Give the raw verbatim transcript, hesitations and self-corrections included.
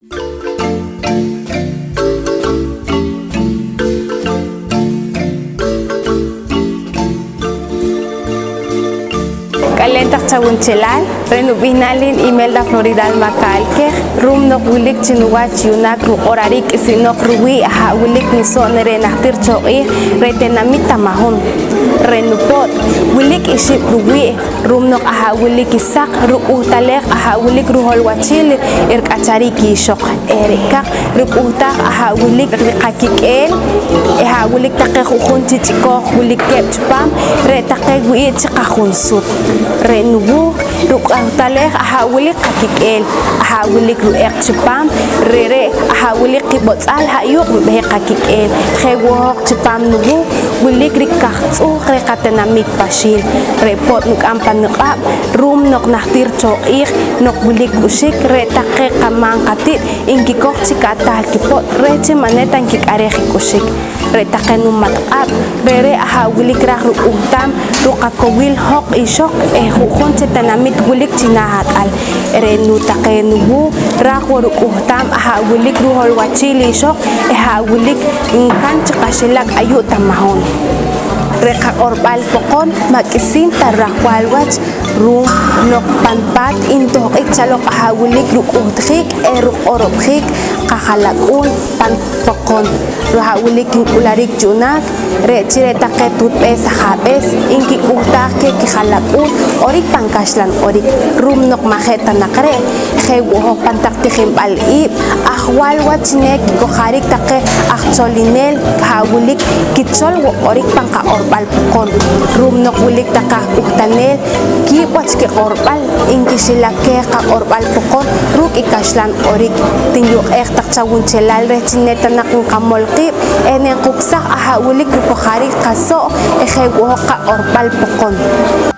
K'aleen taq chawunchelaal, re' nub'ihnaal hin Imelda Floridal Macaal Quej, ru'um noq wilik chi nuwach yu'naak ruq'orariik k'isinoq ruwii' aha' wilik nuso' reh najtir cho q'iij reh tinamit Tamahun. Re' nupo't wilik ixib' ruwii', ru'um noq aha' wilik i saq ruk'uhtaleej aha' wilik ruholwachiil i rik'achariik i ixoq. Eh, re' kaq ruk'uhtaaj aha' wilik riqakik'eel, eh, aha' wilik taqe ju'jun chi ch'ikooj wilik keeb' chipaam, re' taqe wii' chi qajunsuut. Re' nuwuuh ruk'uhtaleej aha' wilik qakik'eel, aha' wilik ru'eq chipaam, re're' aha' wilik kib'otz'aal ha' yuuq' nb'ehik qakik'eel. Je' wo' hoq chipaam nuwuuh wilik rikajtz'uhk reh qatinamiit Paxiil. Re' po't nuk'am pan nuq'ab' ru'um noq najtir cho q'iij noq wilik k'uxik, re' taqe qamaam qati't nkikoj chi ka'taal kipo't reh chi ma' ne ta nkik'areej i k'uxik. Re' taqe numat q'ab', re're' aha' wilik raaj ruk'uhtaam ruqakowiil hoj ixoq eh ju'jun chi tinamit wilik chinaah ak'al. Re' nu taqe nuwuuh raaj wo' ruk'uhtaam aha' wilik ruholwachiil ixoq eh aha' wilik nka'n chi qaxilak ayu' Tamahun. Re' qaq'orb'al Poqon ma' k'isiin ta rajwaal wach ru'um noq pan paat ntohq'ik chaloq aha' wilik ruk'uhtjiik eh ruq'orob'jiik qajalak'uun pan Poqon. Aha' wilik nk'ularik yu'naak re' chi re' taqe tuutb'ees ajaab'ees nkik'uhtaaj keh kijalak'uun q'orik pan kaxlan q'orik, ru'um noq ma' je' ta naq re', je' wo' hoq pan taq tijinb'al iib' ajwaal wach chi ne kikojariik taqe aj cholineel aha' wilik kichol wo' q'orik pan qaq'orb'al Poqon. Ru'um noq wilik taqe aj k'uhtaneel kiib' wach kiq'orb'al nkixilak keh qaq'orb'al Poqon ruuk' i kaxlan q'orik. Tinyuq'eej taq chawunchelaal reh chi ne ta naq nqamol qiib' eh ne nquksaj aha' wilik rukojariik qaso' eh je' wo' hoq qaq'orb'al Poqon.